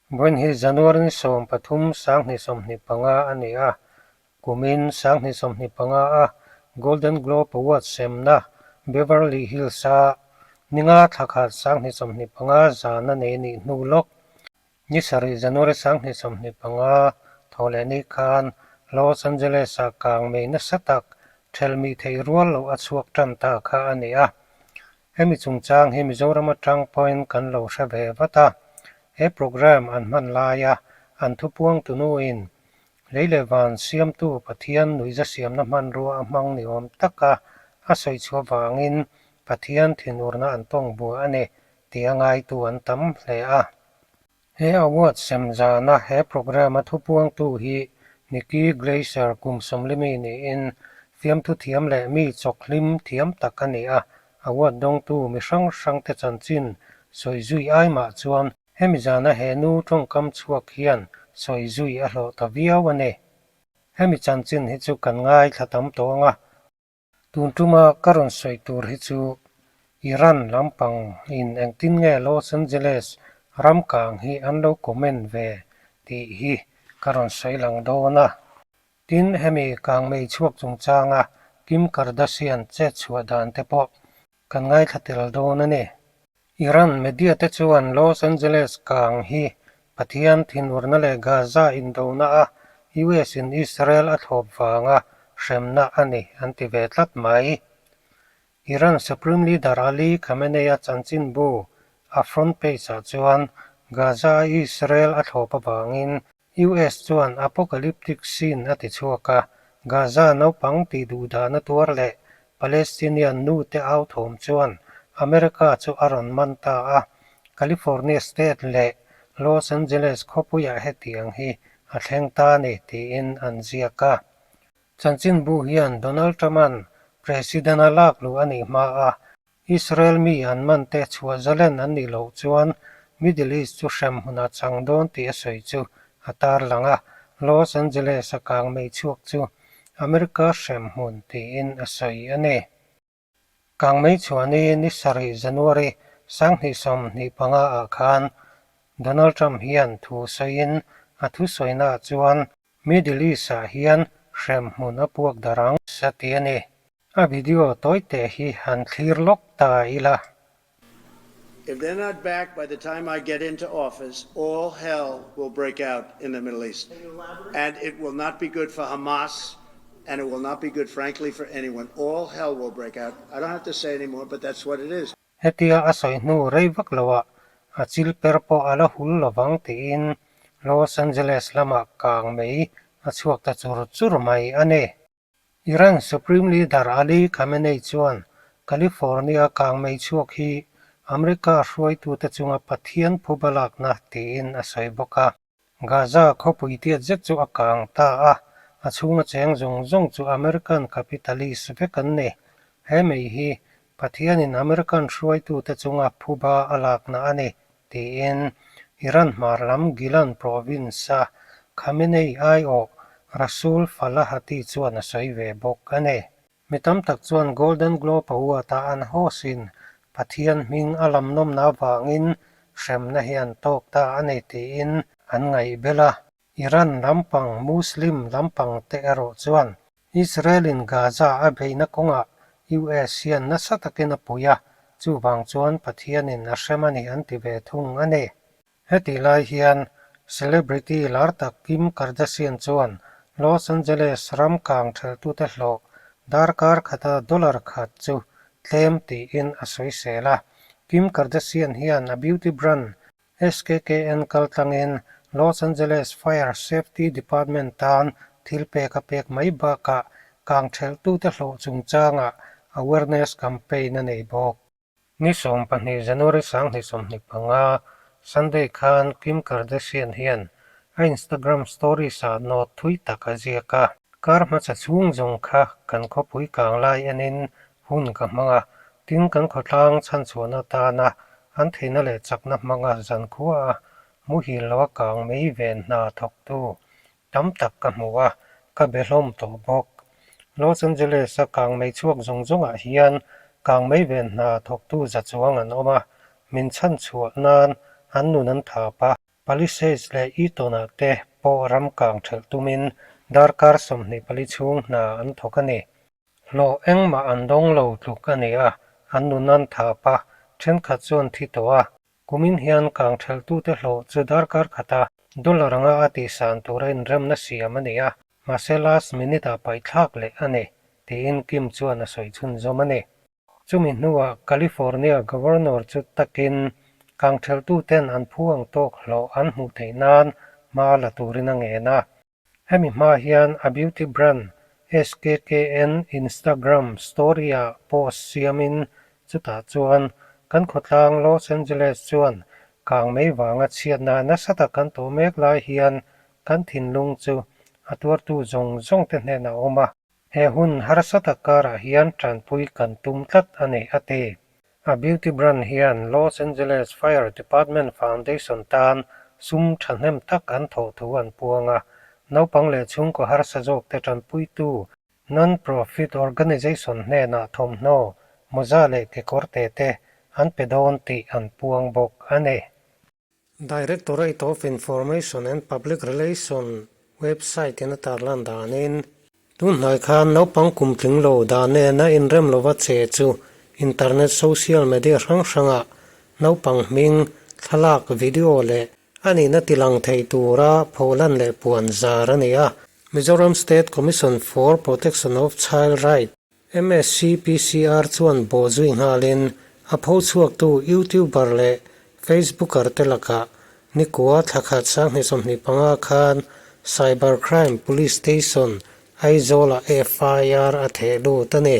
Vawiin hi January ni 13 2025 a ni a, kumin 2025 a Golden Globe Award semna Beverly Hills a ninga thla khat 2025 zan a nei nih hnu lawk ni sarih January 2025 thaw leh ni khan Los Angeles ah kang mei nasa tak thelmih theih rual loh a chhuak tan ta kha a ni a. Hemi chungchang hi Mizoram atang pawhin kan lo hre ve vat a, he programme an hman laia an thupuang tunuin lei leh van siamtu Pathian nuihza siamna hmanrua a hmang ni awm taka a sawi chhuah vangin Pathian thinurna an tawng bua a ni tih a ngaitu an tam hle a. He award sem zana he programme a thupuangtu hi Nikki Glaser kum sawmlimi niin fiamthu thiam leh mi chawkhlim thiam tak a ni a, award dawngtu mi hrang hrangte chanchin sawi zui ai mah chuan hemi zana he nu tawngkam chhuak hian sawi zui a hlawh ta viau a ni. Hemi chanchin hi chu kan ngaithla tam tawh ang a. Tun tuma ka rawn sawi tur hi chu Iran lampang in engtin nge Los Angeles ram kang hi an lo comment ve tih hi ka rawn sawi lang dawn a. Tin, hemi kang mei chhuak chungchanga Kim Kardashian chet chhuah dan te pawh kan ngaithla tel dawn a ni. Iran media te chuan Los Angeles kang hi Pathian thinurna leh Gaza indona a US in Israel a thlawp vanga hremna a ni an ti ve tlat mai. Iran Supreme Leader Ali Khamenei-a chanchinbu a front page ah chuan Gaza a Israel a thlawp avangin US chuan apocalyptic scene a ti chhuak a, Gaza naupang tih duh dahna tuar leh Palestinian nu te au thawm chuan America chu a rawn man ta a, California state leh Los Angeles khawpuiah hetiang hi a thleng ta a ni tiin an ziak a. Chanchinbu hian Donald Trump-a'n President a lak luh a nih hma a, Israel mi an man te chhuah zalen an nih loh chuan Middle East chu hrem hmunah chang dawn tih a sawi chu a tarlang a, Los Angeles a kang mei chhuak chu America hrem hmun tiin a sawi a ni. Kang mei chhuah ni ni sarih January 2025 ah khan Donald Trump hian thu sawiin a thusawi-naah chuan Middle East ah hian hrem hmun a puak darh ang a ti a ni. A video tawite hi han thlir lawk ta ila. If they're not back by the time I get into office, all hell will break out in the Middle East. And it will not be good for Hamas, and it will not be good, frankly, for anyone. All hell will break out. I don't have to say anymore, but that's what it is. Hetia a sawi hnu rei vak loah a chil per pawh a la hul lovang tiin Los Angeles lamah kang mei a chhuak ta chur chur mai a ni. Iran Supreme Leader Ali Khamenei chuan California kangmei chhuak hi America hruaitute chunga Pathian phuba lakna tiin a sawi bawk a. Gaza khawpui tiat zet chu a kang ta a, a chhunga cheng zawng zawng chu American capitalist vek an ni. He mei hi Pathianin American hruaitute chunga phuba a lakna a ni tiin Iran hmar lam Gilan province-a Khamenei aiawh Rasoul Falahati chuan a sawi ve bawk a ni. Mi tam tak chuan Golden Globe Award-a an host-in Pathian hming a lam nawmna avangin hremna hi an tawk ta a ni tiin an ngaihbel a. Iran lampang Muslim lampang te erawh chuan Israel-in Gaza a beihna kawngah US hian nasa takin a pui a, chuvang chuan Pathianin a hrem a ni an ti ve thung a ni. Hetih lai hian celebrity lar tak Kim Kardashian chuan Los Angeles ram kang thelhtute hlawh darkar khata dollar khat chu tlem tiin a sawisel a. Kim Kardashian hian a beauty brand SKKN kaltlangin Los Angeles Fire Safety Department tan thil pek a pek mai bakah kangthelhtute hlawh chungchangah awareness campaign a nei bawk. Ni 12 January 2025, Sunday khan Kim Kardashian hian a Instagram stories ah note thui tak a ziak a. Kar hmasa chhung zawng kha kan khawpui kang lai enin hun ka hmang a, tin kan khawtlang chhanchhuahna atana an theihna leh chakna hmanga zankhua a muhil lo a kang mei ven hna thawktu tam tak ka hmu a, ka be hlawm tawh bawk. Los Angeles a kang mei chhuak zawng zawngah hian kang mei ven hna thawktu za chuang an awm a, min chhanchhuah nan an nun an thap a. Palisades leh Eaton-ah te pawh ram kang ṭhelh tumin darkar 24 chhung hna an thawk a ni. Hlawh engmah an dawng lo tluk a ni a, an nun an thap a, ṭhenkhat chuan thi tawh a. Kumin hian kang ṭhelhtute hlawh chu darkar khata dollar anga a tihsan tura inremna siam a ni a, mahse last minute-ah paihthlak leh a ni, tiin Kim chuan a sawi chhunzawm a ni. Chumi hnuah California Governor chu takin kangtheltuten an phu ang tawk hlawh an hmuh theih nan hma la turin a ngen a. Hemi hma hian a beauty brand SKKN Instagram story-ah post siamin chutah chuan kan khawtlang Los Angeles chuan kang mei vanga chhiatna nasa tak kan tawh mek lai hian kan thinlung chu a tuartu zawng zawngte hnenah a awm a. He hun harsa tak karah hian tanpui kan tum tlat a ni, a ti. A beauty brand hian Los Angeles Fire Department Foundation tan sum thahnem tak an thawh thu an puang a, naupang leh chhungkaw harsa zawkte tanpuitu non-profit organization hnenah thawmhnaw, mawza leh kekawr te te an pe dawn tih an puang bawk a ni. Directorate of Information and Public Relation website in a tarlan danin, tun hnai khan naupang kum tling lo dah nena inrem lova che chu internet social media hrang hrangah naupang hming, thlalak, video leh a nihna tilang thei tura pholan leh puan zar a ni a. Mizoram State Commission for Protection of Child Right, MSCPCR chuan bawh zui nghalin a pho chhuaktu YouTuber leh Facebooker te lakah nikua thla khat 2025 khan Cyber Crime Police Station Aizawl-ah FIR a theh lut a ni.